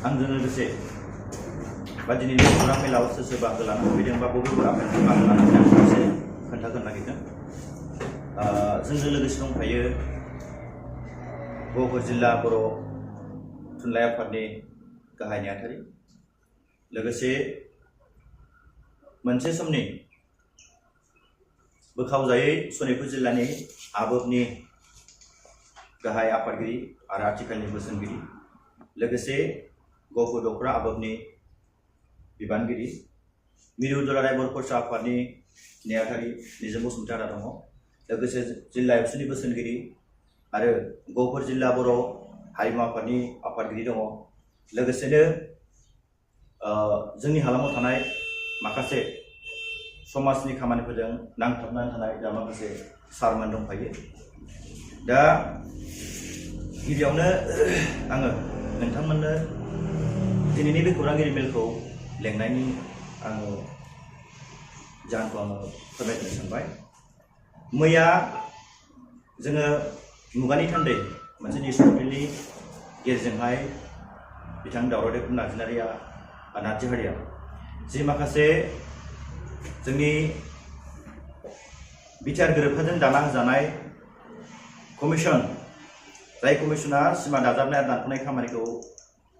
आंजों लोगोसे बा दिनैनि खौरां मेलाव सोर सोर बाहागो लानो लुबैदों बा बबे आफादजों बाहागो लानो लुबैदों एसे खोन्थागोन नागिरदों। जोंजों लोगोसे दंफायो गहपुर जिल्ला बर' थुनलाइ आफादनि गाहाय नेहाथारि, लोगोसे मोनसे समनि बोखावजायै सनितपुर जिल्लानि आबोबनि गाहाय आफादगिरि आरो आथिखालनि बोसोनगिरि, लोगोसे गहपुर दखरा आबोबनि बिबानगिरि, मिरु दुलाराय बर' फरायसा आफादनि नेहाथारि निजोम बसुमतारी दङ, लोगोसे जिल्ला एबसुनि बोसोनगिरि आरो गहपुर जिल्ला बर' हारिमु आफादनि आफादगिरि दङ, लोगोसेनो जोंनि हालामाव थानाय माखासे समाजनि खामानिफोरजों नांथाबनानै थानाय दा माखासे सारमोन दंफायो। दा गिबियावनो आङो नोंथांमोननो दिनैनि बे खौरांगिरि मेलखौ लेंनायनि आङो जाहोनखौ आङो फोरमायनो सानबाय। मैया जोङो मुगानि थान्दै मोनसे निउस पर्टेलनि गेजेरजोंहाय बिथां दावरादेब नार्जिहारिया जि माखासे जोंनि बिटिआर गोरोबथाजों दाना होजानाय कमिसन, जाय कमिसना सिमा दाजाबनाय आरो दानख'नाय खामानिखौ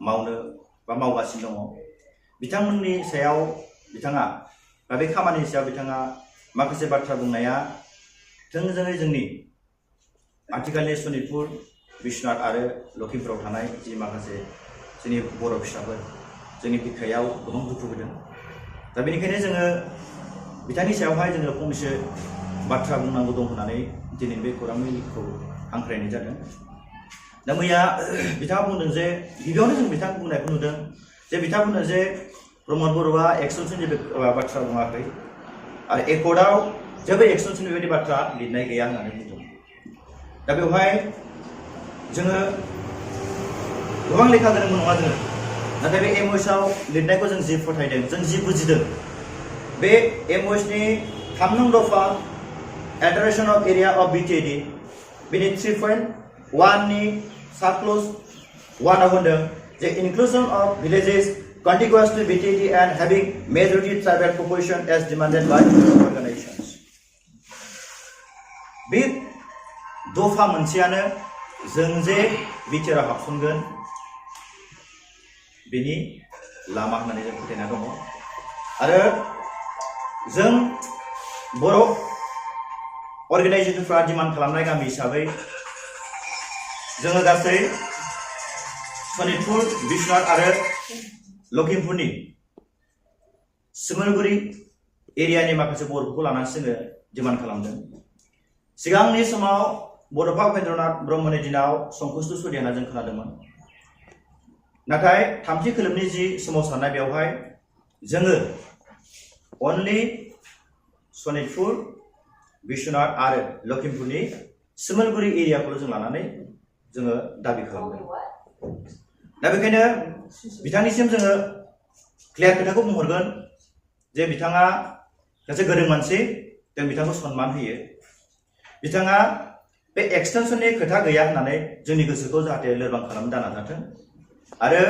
मावनो बा मावगासिनो दङ, बिथांमोननि सायाव बिथाङा बा बे खामानिनि सायाव बिथाङा माखासे बाथ्रा बुंनाया थोंजोङै जोंनि आथिखालनि सनितपुर, बिश्वनाथ आरो लखिमपुराव थानाय जि माखासे जोंनि बर' फिसाफोर जोंनि बिखायाव गोबां दुखु होदों। दा बेनिखायनो जोङो बिथांनि सायावहाय जोङो फंनैसो बाथ्रा बुंनांगौ दं होननानै दिनै बे खौरां मेलखौ हांख्रायनाय जादों। दा मैया बिथाङा बुंदों जे गिबियावनो जों बिथां बुंनायखौ नुदों जे बिथाङा बुंदों जे प्रमद बर'आ एक्सटेनसन जेबो बाथ्रा बुङाखै आरो एकर्डआव जेबो एक्सटेनसन बेबायदि बाथ्रा लिरनाय गैया होननानै बुंदों। दा बेवहाय जोङो गोबां लेखा गोरोंबो नङा जोङो, नाथाय बे एमओएसआव लिरनायखौ जों जि फोथायदों, जों जि बुजिदों, बे एमओएसनि 3 नं दफा एल्टारेशन अफ एरिया अफ बिटिएडि बेनि 3.1 नि साब क्लज 1 आव होनदों जे inclusion of villages contiguous to BTD and having majority tribal population as demanded by organizations. बे दफा मोनसेयानो जों जे बिटिआर हाबसनगोन बेनि लामा होननानै जों फोथायना दङ। आरो जों बर' अर्गानाइजेसनफ्रा डिमान्ड खालामनाय गामि हिसाबै जोङो गासै सनितपुर, बिश्वनाथ आरो लखिमपुरनि सिमलगुरि एरियानि माखासे बर'फोरखौ लानानै जोङो डिमान्ड खालामदों। सिगांनि समाव बड'फा उपेन्द्रनाथ ब्रह्मनि दिनाव संकुस्त सदियाना जों खोनादोंमोन, नाथाय थामथि खोलोबनि जि सोमावसारनाय बेवहाय जोङो अनलि सनितपुर, बिश्वनाथ आरो लखिमपुरनि सिमलगुरि एरियाखौल' जों लानानै जोङो दाबि खालामदों। दा बेखायनो बिथांनिसिम जोङो क्लियार खोथाखौ बुंहरगोन जे बिथाङा सासे गोरों मानसि, जों बिथांखौ सनमान होयो। बिथाङा बे एक्सटेनसननि खोथा गैया होननानै जोंनि गोसोखौ जाहाथे लोरबां खालामनो दानाजाथों आरो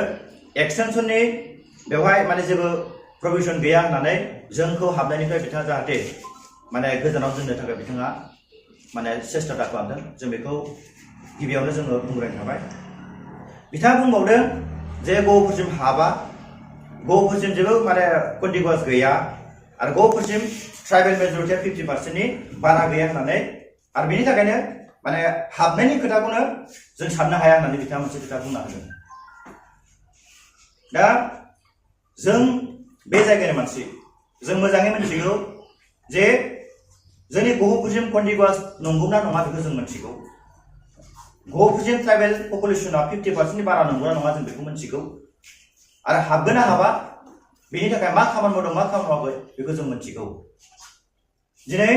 एक्सटेनसननि बेवहाय माने जेबो प्रभिजन गैया होननानै जोंखौ हाबनायनिफ्राय बिथाङा जाहाथे माने गोजानाव दोननो थाखाय बिथाङा माने सेस्था खालामदों। जों बेखौ गिबियावनो जोङो बुंग्रोनाय थाबाय। बिथाङा बुंबावदों जे गहपुरसिम हाबा, गहपुरसिम जेबो माने कन्टिगुवास गैया आरो गहपुरसिम ट्राइबेल मेजरिटिया 50%नि बारा गैया होननानै आरो बेनि थाखायनो माने हाबनायनि खोथाखौनो जों साननो हाया होननानै बिथाङा मोनसे खोथा बुंना होदों। दा जों बे जायगानि मानसि, जों मोजाङै मिथिगौ जे जोंनि गहपुरसिम कन्टिगुवास नंगौना नङा बेखौ जों मिथिगौ। गहपुरसिम ट्राइबेल पपुलेसना 50%नि बारा नंगौना नङा जों बेखौ मिथिगौ आरो हाबगोन ना हाबा बेनि थाखाय मा खामानि मावदों मा खामानि मावाखै बेखौ जों मिथिगौ। दिनै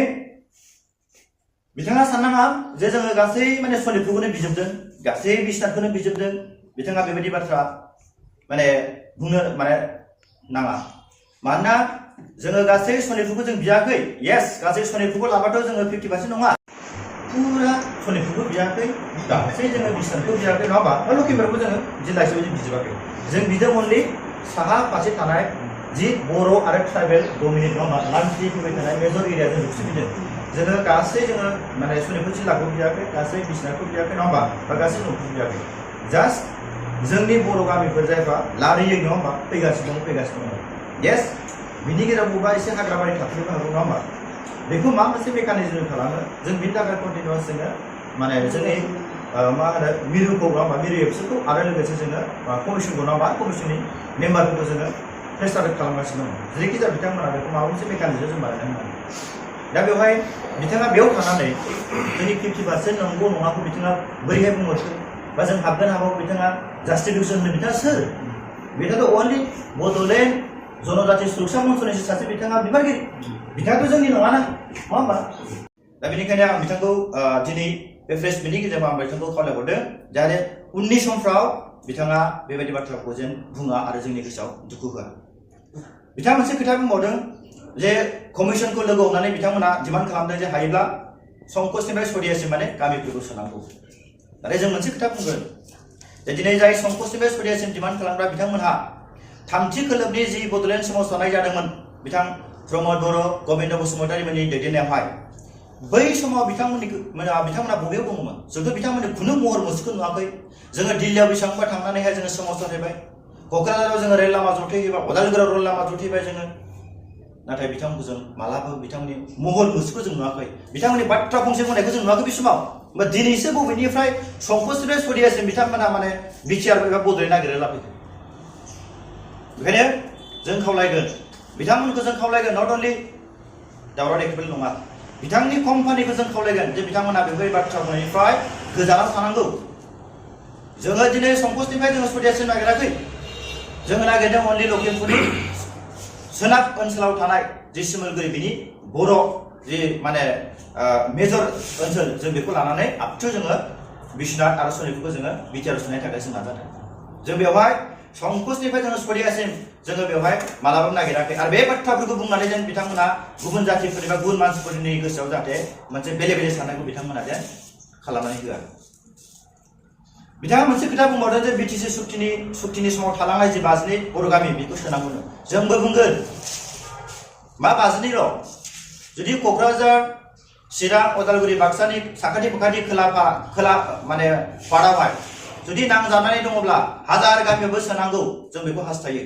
बिथाङा साननाङा जे जोङो गासै माने सनितपुरखौनो बिजोबदों, गासै बिश्वनाथखौनो बिजोबदों, बिथाङा बेबायदि बाथ्रा माने बुंनो माने नाङा। मानोना जोङो गासै सनितपुरखौ जों बियाखै। येस, गासै सनितपुरखौ लाबाथ' जोङो 50% नङा, फुरा सनितपुरखौ बियाखै गासै जोङो बिसनाखौ बियाखै नङा होमबा लखिमपुरखौ जोङो जिल्ला हिसाबै जों बिजोबाखै जों बिदों अनलि साहा फारसे थानाय जि बर' आरो ट्राइबेल डमिनेट नङा होमबा लान्थि फैबाय थानाय मेजर एरिया जों बेखौसो बिदों जोङो गासै जोङो माने सनितपुर जिल्लाखौ बियाखै गासै बिसनाखौ बियाखै नङा होमबा बा गासै न'खौ बियाखै जास्ट जोंनि बर' गामिफोर जायफोरा लारियै नङा होमबा फैगासिनो दङ येस बिनि गेजेराव बबेबा एसे हाग्राबारि थाथ'नोबो हागौ नङा होमबा बेखौ मा मोनसे मेकानिजम खालामो जों बिनि थाखाय कन्टिनिउस जोङो माने जोंनि मा होनो मिरुखौ नङा होमबा मिरु एबसुखौ आरो लोगोसे जोङो कमिसनखौ नङा होमबा कमिसननि मेम्बारफोरखौ जोङो प्रेसार खालामगासिनो दङ जेरैखि जाया बिथांमोना बेखौ माबा मोनसे मेकानिजम जों बानायनो हायो दा बेवहाय बिथाङा बेयाव थानानै जोंनि 50% नंगौ नङाखौ बिथाङा बोरैहाय बुंहरखो बा जों हाबगोन हाबाबो बिथाङा जास्टिफिकेसन होनो बिथाङा सोर बिथाङाथ' अनलि बड'लेण्ड जनजाति सुरक्षा मन्चनि सासे बिथाङा बिबानगिरि बिथाङाथ' जोंनि नङाना नङा होमबा दा बेनिखायनो आं बिथांखौ दिनै बे प्रेस मिटनि गेजेराव आं बिथांखौ खावलायहरदों जाहाथे उननि समफ्राव बिथाङा बेबायदि बाथ्राखौ जेन बुङा आरो जोंनि गोसोआव दुखु होआ बिथाङा मोनसे खोथा बुंबावदों जे कमिसनखौ लोगो हमनानै बिथांमोना डिमान्ड खालामदों जे हायोब्ला संकसनिफ्राय सरियासिम माने गामिफोरखौ सोनांगौ नाथाय जों मोनसे खोथा बुंगोन जे दिनै जाय संकसनिफ्राय सरियासिम डिमान्ड खालामग्रा बिथांमोनहा थामथि खोलोबनि जि बड'लेण्ड सोमावसारनाय जादोंमोन बिथां प्रमद बर' गबिन्द बसुमतारीमोननि दैदेननायावहाय बै समाव बिथांमोना बबेयाव दङमोन जोंथ' बिथांमोननि खुनु महर मुस्रिखौ नुवाखै जोङो दिल्लीयाव बेसेबांबा थांनानैहाय जोङो सोमावसारहैबाय क'क्राझाराव जोङो रेल लामा जथायहैबाय अदालगुरियाव रेल लामा जथायबाय जोङो नाथाय बिथांमोनखौ जों मालाबा बिथांमोननि महर मुस्रिखौ जों नुवाखै बिथांमोननि बाथ्रा फंसे बुंनायखौ जों नुवाखै बे समाव होमबा दिनैसो बबेनिफ्राय संकसनिफ्राय सरियासिम बिथांमोना माने बिटिआर एबा बड'लेण्ड नागिरना लाफैदों बेखायनो जों खावलायगोन बिथांमोनखौ जों खावलायगोन नट अनलि दावराव देखायबोल नङा बिथांनि कम्पानिखौ जों खावलायगोन जे बिथांमोना बेफोरबायदि बाथ्रा बुंनायनिफ्राय गोजानाव थानांगौ जोङो दिनै संकसनिफ्राय जोङो सरियासिम नागिराखै जोङो नागिरदों अनलि लखिमपुरनि सोनाब ओनसोलाव थानाय जि सिमलगुरि बिनि बर' जि माने मेजर ओनसोल जों बेखौ लानानै आपटु जोङो बिश्वनाथ आरो सनितपुरखौ जोङो बिटिआर सोनायनि थाखाय जों नाजादों जों बेवहाय संकसनिफ्राय जोङो सरियासिम जोङो बेवहाय मालाबाबो नागिराखै आरो बे बाथ्राफोरखौ बुंनानै जेन बिथांमोना गुबुन जातिफोरनि बा गुबुन मानसिफोरनि गोसोआव जाहाथे मोनसे बेले बेले साननायखौ बिथांमोना जेन खालामनानै होआ बिथाङा मोनसे खोथा बुंबावदों जे बिटिसि सुक्तिनि समाव थालांनाय जि 5 बर' गामि बेखौ सोनांगौनो जोंबो बुंगोन मा 5 जुदि क'क्राझार चिरां उदालगुरि बाक्सानि साखाथि फाखाथि खोला माने पारावहाय जुदि नांजानानै दङब्ला 1000 गामियावबो सोनांगौ जों बेखौ हास्थायो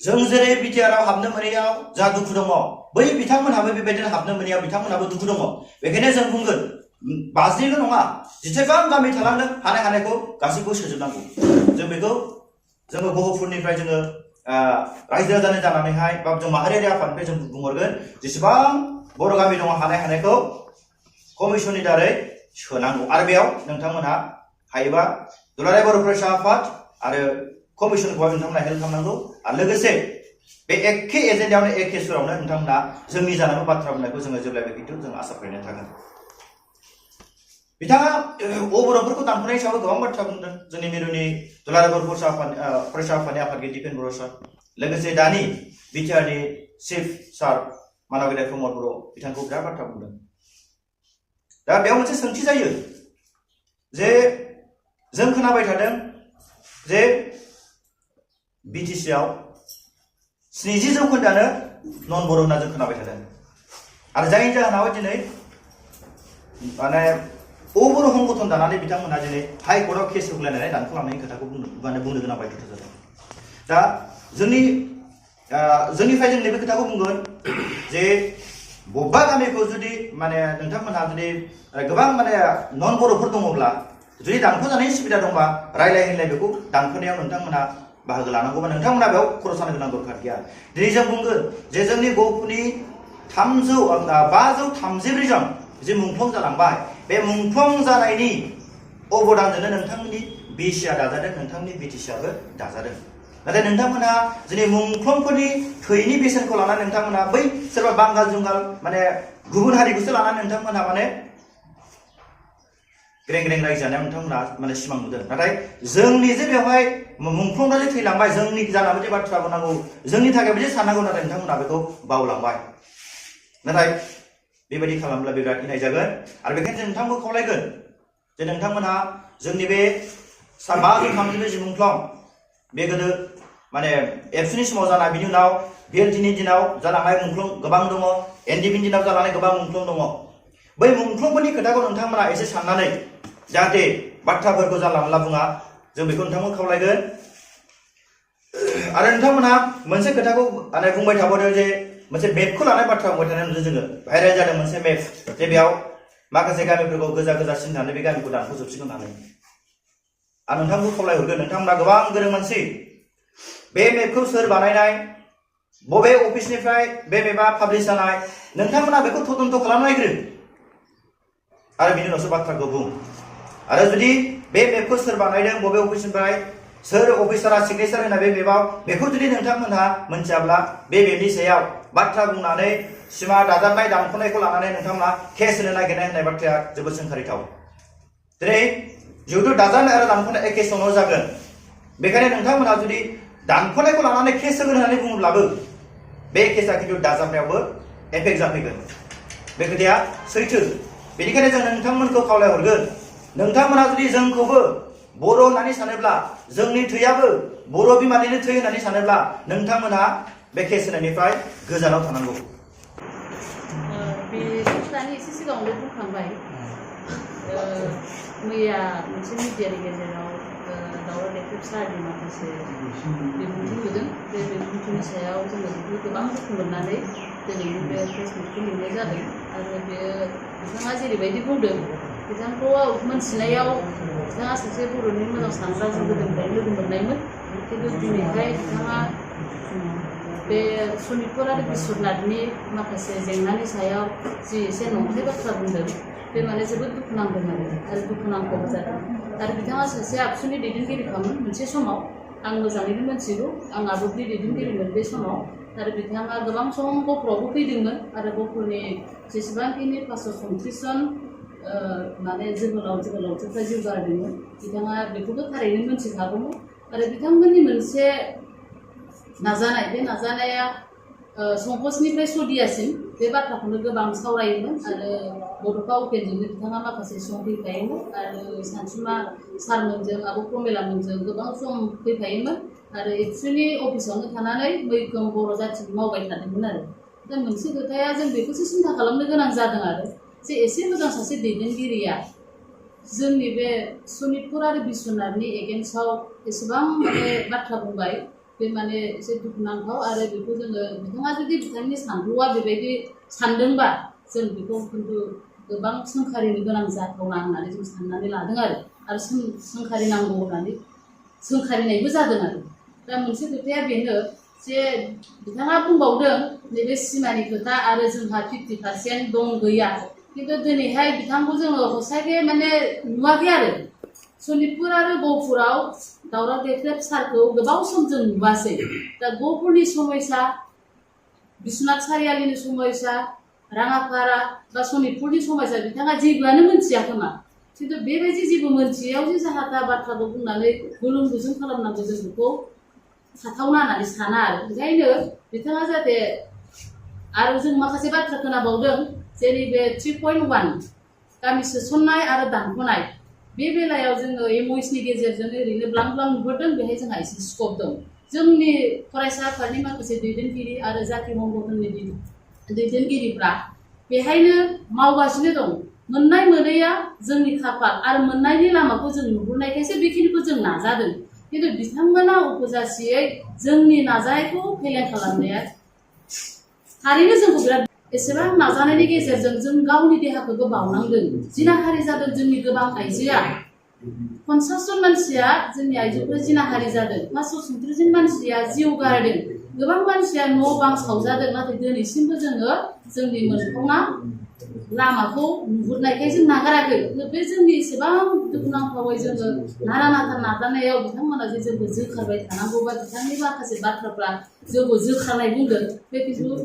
जों जेरै बिटिआरआव हाबनो मोनैयाव जा दुखु दङ बै बिथांमोनहाबो बेबायदिनो हाबनो मोनैयाव बिथांमोनहाबो दुखु दङ बेखायनो जों बुंगोन 5 नङा जेसेबां गामि थालांदों हानायखौ गासैखौबो सोजोबनांगौ जों बेखौ जोङो गहपुरनिफ्राय जोङो रायजो राजानि जानानैहाय बा जों माहारियारि आफादनिफ्राय जों बुंहरगोन जेसेबां बर' गामि दङ हानायखौ कमिसननि दारै सोनांगौ आरो बेयाव नोंथांमोनहा हायोबा दुलाराय बर' फरायसा आफाद आरो कमिसनखौहाय नोंथांमोना हेल्प खालामनांगौ आरो लोगोसे बे एखे एजेन्डायावनो एखे सुरावनो नोंथांमोना जोंनि जानांगौ बाथ्रा बुंनायखौ जोङो जेब्लायबो खिन्थु जों आसा फारिनाय थागोन बिथाङा बर'फोरखौ दानख'नाय हिसाबै गोबां बाथ्रा बुंदों जोंनि मिरुनि दुलाराय बर' फरायसा आफादनि आफादगिरि दिपेन बर' सार लोगोसे दानि बिटिआरनि चिफ सार मानव गेदेर प्रमद बर' बिथांखौ बिराद बाथ्रा बुंदों दा बेयाव मोनसे सोंथि जायो जे जों खोनाबाय थादों जे बिटिसिआव 70% नन बर' होनना जों खोनाबाय थादों आरो जायनि जाहोनाव दिनै माने बर' संगठन दानानै बिथांमोना दिनै हाइकर्टआव केस होलायनानै दानख'लांनायनि खोथाखौ बुंनो गोनां बायदि जादों दा जोंनिफ्राय जों नैबे खोथाखौ बुंगोन जे बबेबा गामिखौ जुदि माने नोंथांमोनहा जुदि गोबां माने नन बर'फोर दङब्ला जुदि दानख'जानायनि सुबिदा दंबा रायलाय बेखौ दानख'नायाव नोंथांमोना बाहागो लानांगौबा नोंथांमोना बेयाव खर' सानो गोनां दरखार गैया दिनै जों बुंगोन जे जोंनि गहपुरनि 534 जन जे मुंख्लं जालांबाय बे मुंख्लं जानायनि अबदानजोंनो नोंथांमोननि बिसिआ दाजादों नोंथांमोननि बिटिसिआबो दाजादों नाथाय नोंथांमोनहा दिनै मुंख्लंफोरनि थैनि बेसेनखौ लानानै नोंथांमोना बै सोरबा बांगाल जुंगाल माने गुबुन हारिखौसो लानानै नोंथांमोनहा माने ग्रें रायजो जानायाव नोंथांमोना माने सिमां नुदों नाथाय जोंनि जे बेवहाय मुंख्लंफ्रा जे थैलांबाय जोंनि जानाबो जे बाथ्रा बुंनांगौ जोंनि थाखाय जे साननांगौ नाथाय नोंथांमोना बेखौ बावलांबाय नाथाय बेबायदि खालामब्ला बिराद इनाय जागोन आरो बेखायनो जों नोंथांखौ खावलायगोन जे नोंथांमोनहा जोंनि बे 530 जि मुंख्लं बे गोदो माने एबसुनि समाव जानाय बिनि उनाव बिएलटिनि दिनाव जालांनाय मुंख्लं गोबां दङ एनडिपिनि दिनाव जालांनाय गोबां मुंख्लं दङ बै मुंख्लंफोरनि खोथाखौ नोंथांमोना एसे साननानै जाहाथे बाथ्राफोरखौ जानला मोनला बुङा जों बेखौ नोंथांमोन खावलायगोन आरो नोंथांमोना मोनसे खोथाखौ माने बुंबाय थाबावदों जे मोनसे मेपखौ लानाय बाथ्रा बुंबाय थानाय नुदों जोङो भाइरेल जादों मोनसे मेप जे बेयाव माखासे गामिफोरखौ गोजा गोजा सिन थानानै बे गामिखौ दानख'जोबसिगोन होननानै आं नोंथांखौ खावलायहरगोन नोंथांमोना गोबां गोरों मानसि बे मेपखौ सोर बानायनाय बबे अफिसनिफ्राय बे मेपा पाब्लिश जानाय नोंथांमोना बेखौ तदन्त खालामनायग्रो आरो बिनि उनावसो बाथ्राखौ बुं आरो जुदि बे मेपखौ सोर बानायदों बबे अफिसनिफ्राय सोर अफिसारा सिगनेचार होनाय बे मेपआव बेखौ जुदि नोंथांमोनहा मोनथियाब्ला बे मेपनि सायाव बाथ्रा बुंनानै सिमा दाजाबनाय दानख'नायखौ लानानै नोंथांमोना केस होनो नागिरनाय होननाय बाथ्राया जोबोद सोंखारिथाव दिनै जिहेतु दाजाबनाय आरो दानख'नाय एखे समाव जागोन बेखायनो नोंथांमोनहा जुदि दानख'नायखौ लानानै केस होगोन होननानै बुङोब्लाबो बे केसा खिन्थु दाजाबनायावबो एफेक्ट जाफैगोन बे खोथाया सैथो बेनिखायनो जों नोंथांमोनखौ खावलायहरगोन नोंथांमोना जुदि जोंखौबो बर' होननानै सानोब्ला जोंनि थैयाबो बर' बिमानिनो थै होननानै सानोब्ला नोंथांमोना बे केस होनायनिफ्राय गोजानाव थानांगौ बे दानि एसे सिगाङावनो बुंखांबाय मैया मोनसे मिडियानि गेजेराव दावराव देख्रेब सारनि माखासे बिबुंथि नुदों बे बिबुंथिनि सायाव जोङो बेखौ गोबां दुखु मोननानै दिनैनि बे फेसबुकखौ लिरनाय जादों आरो बेयो बिथाङा जेरैबायदि बुंदों बिथांखौ मोनथिनायाव बिथाङा सासे बर'नि मोजां सानग्रा जों गोदोनिफ्रायनो लोगो मोननायमोन खिन्थु दिनैहाय बिथाङा बे सनितपुर आरो बिश्वनाथनि माखासे जेंनानि सायाव जि एसे नंखाय बाथ्रा बुंदों बे माने जोबोद दुखुनांदों आरो दुखुनांथाव जादों आरो बिथाङा सासे आबसुनि दैदेनगिरिखामोन मोनसे समाव आं मोजाङैनो मिथिगौ आं आबुनि दैदेनगिरिमोन बे समाव आरो बिथाङा गोबां सम गफुरावबो फैदोंमोन आरो गफुरनि जेसेबांखिनि 529 जन माने जोहोलावजोफ्रा जिउ गारदोंमोन बिथाङा बेखौबो थारैनो मिथिखागौमोन आरो बिथांमोननि मोनसे नाजानाय बे नाजानाया संकसनिफ्राय सदियासिम बे बाथ्राखौनो गोबां सावरायोमोन आरो बड'फा उपेनजोंनो बिथाङा माखासे सम फैफायोमोन आरो सानसुमा सारमोनजों आब' प्रमेलामोनजों गोबां सम फैफायोमोन आरो एबसुनि अफिसावनो थानानै मैखोम बर' जाथिखौ मावबाय थादोंमोन आरो दा मोनसे खोथाया जों बेखौसो सिन्था खालामनो गोनां जादों आरो जे एसे मोजां सासे दैदेनगिरिया जोंनि बे सनितपुर आरो बिश्वनाथनि एगेन्स्टआव एसेबां माने बाथ्रा बुंबाय बे माने एसे दुखुनांथाव आरो बेखौ जोङो बिथाङा जुदि बिथांनि सानथौआ बेबायदि सानदोंबा जों बेखौ खिन्थु गोबां सोंखारिनो गोनां जाथावना होननानै जों साननानै लादों आरो सोंखारिनांगौ होननानै सोंखारिनायबो जादों आरो दा मोनसे खोथाया बेनो जे बिथाङा बुंबावदों नैबे सिमानि खोथा आरो जोंहा 50% दं गैया खिन्थु दिनैहाय बिथांखौ जोङो हसायके माने नुवाखै आरो सनितपुर आरो गहपुराव दावराव देख्रेब सारखौ गोबाव सम जों नुवासै दा गहपुरनि समयसा बिश्वनाथ सारियालिनि समयसा राङापारा बा सनितपुरनि समयसा बिथाङा जेबोआनो मोनथिया खोमा खिन्थु बेबायदि जेबो मोनथियाव जे जाहाथा बाथ्राखौ बुंनानै गुलुं गुजुं खालामनांगौ जों बेखौ थाथावना होननानै साना आरो ओंखायनो बिथाङा जाहाथे आरो जों माखासे बाथ्रा खोनाबावदों जेरै बे 3.1 गामि सोसननाय आरो दानख'नाय बे बेलायाव जोङो एमअइसनि गेजेरजों ओरैनो ब्लां ब्लां नुहरदों बेहाय जोंहा एसे स्कप दं जोंनि फरायसा आफादनि माखासे दैदेनगिरि आरो जाथि मंगलफोरनि दैदेनगिरिफ्रा बेहायनो मावगासिनो दं मोननाय मोनैया जोंनि खाफाल आरो मोननायनि लामाखौ जों नुहुरनायखायसो बेखिनिखौ जों नाजादों खिन्थु बिथांमोना उपजासियै जोंनि नाजानायखौ फेलें खालामनाया थारैनो जोंखौ बिराद एसेबां नाजानायनि गेजेरजों जों गावनि देहाखौबो बावनांदों जिनाहारि जादों जोंनि गोबां आइजोआ 50 जन मानसिया जोंनि आइजोफोरा जिनाहारि जादों 529 जन मानसिया जिउ गारदों गोबां मानसिया न' बां सावजादों नाथाय दिनैसिमबो जोङो जोंनि मोनथावना लामाखौ नुहुरनायखाय जों नागाराखै बे जोंनि एसेबां दुखुनांथावै जोङो नारा नाथा नाजानायाव बिथांमोना जे जोंखौ जोखारबाय थानांगौ बा बिथांनि माखासे बाथ्राफ्रा जोंखौ जोखारनाय बुंदों बे खिन्थु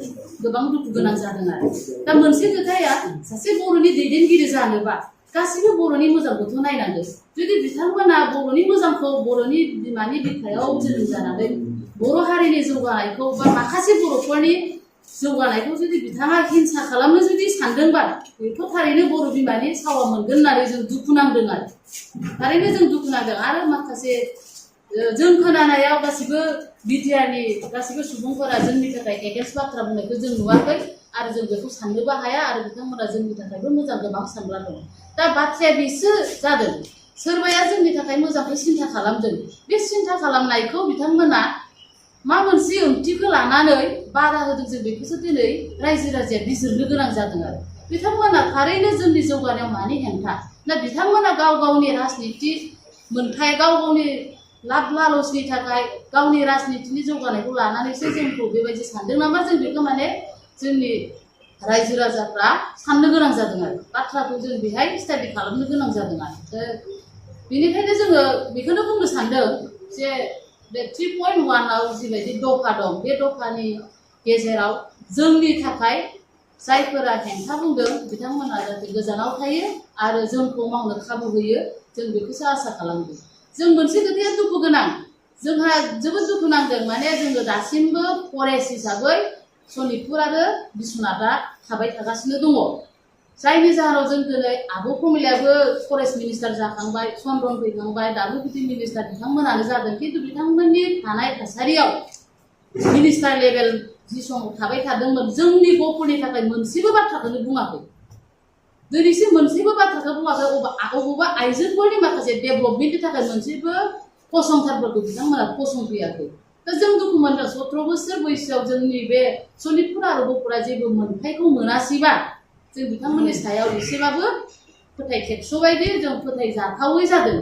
गोबां दुखु गोनां जादों आरो दा मोनसे खोथाया सासे बर'नि दैदेनगिरि जानोबा गासिबो बर'नि मोजांखौथ' नायनांगौ जुदि बिथांमोना बर'नि मोजांखौ बर'नि बिमानि बिखायाव जोनोम जानानै बर' हारिनि जौगानायखौ बा माखासे बर'फोरनि जौगानायखौ जुदि बिथाङा हिंसा खालामनो जुदि सानदोंबा बेथ' थारैनो बर' बिमानि सावा मोनगोन होननानै जों दुखु नांदों आरो थारैनो जों दुखु नांदों आरो माखासे जों खोनानायाव गासिबो बिटिआरनि गासिबो सुबुंफोरा जोंनि थाखाय एगेन्स्ट बाथ्रा बुंनायखौ जों नुवाखै आरो जों बेखौ साननोबो हाया आरो बिथांमोना जोंनि थाखायबो मोजां गोबां सानग्रा दं दा बाथ्राया बेसो जादों सोरबाया जोंनि थाखाय मोजांखौ सिन्था खालामदों बे सिन्था खालामनायखौ बिथांमोना मा मोनसे ओंथिखौ लानानै बादा होदों जों बेखौसो दिनै रायजो राजाया बिजिरनो गोनां जादों आरो बिथांमोना थारैनो जोंनि जौगानायाव मानि हेंथा ना बिथांमोना गाव गावनि राजनिति मोनथाय गाव गावनि लाब लालसनि थाखाय गावनि राजनितिनि जौगानायखौ लानानैसो जोंखौ बेबायदि सानदों नामा जों बेखौ माने जोंनि रायजो राजाफ्रा साननो गोनां जादों आरो बाथ्राखौ जों बेहाय स्टाडि खालामनो गोनां जादों आरो बेनिखायनो जोङो बेखौनो बुंनो सानदों जे बे 3.1 आव जिबायदि दफा दं बे दफानि गेजेराव जोंनि थाखाय जायफोरा हेंथा बुंदों बिथांमोना जाहाथे गोजानाव थायो आरो जोंखौ मावनो खाबु होयो जों बेखौसो आसा खालामदों जों मोनसे खोथाया दुखु गोनां जोंहा जोबोद दुखु नांदों माने जोङो दासिमबो फरेस्ट हिसाबै सनितपुर आरो बिश्वनाथआ थाबाय थागासिनो दङ जायनि जाहोनाव जों दिनै आब' कमलायाबो फरेस्ट मिनिस्टार जाखांबाय चन्द्रन फैखांबाय दाबो बिदि मिनिस्टार बिथांमोनानो जादों खिन्थु बिथांमोननि थानाय थासारियाव मिनिस्टार लेभेल जि समाव थाबाय थादोंमोन जोंनि गफुरनि थाखाय मोनसेबो बाथ्राखौनो बुङाखै दिनैसिम मोनसेबो बाथ्राखौ बुङाखै अबावबा आइजोफोरनि माखासे डेभेलपमेन्टनि थाखाय मोनसेबो फसंथानफोरखौ बिथांमोना फसंफैयाखै दा जों दुखु मोनदों 17 बोसोर बैसोआव जोंनि बे सनितपुर आरो गफुरा जेबो मोनथायखौ मोनासैबा जों बिथांमोननि सायाव एसेबाबो फोथाय खेबस' बायदि जों फोथायजाथावै जादों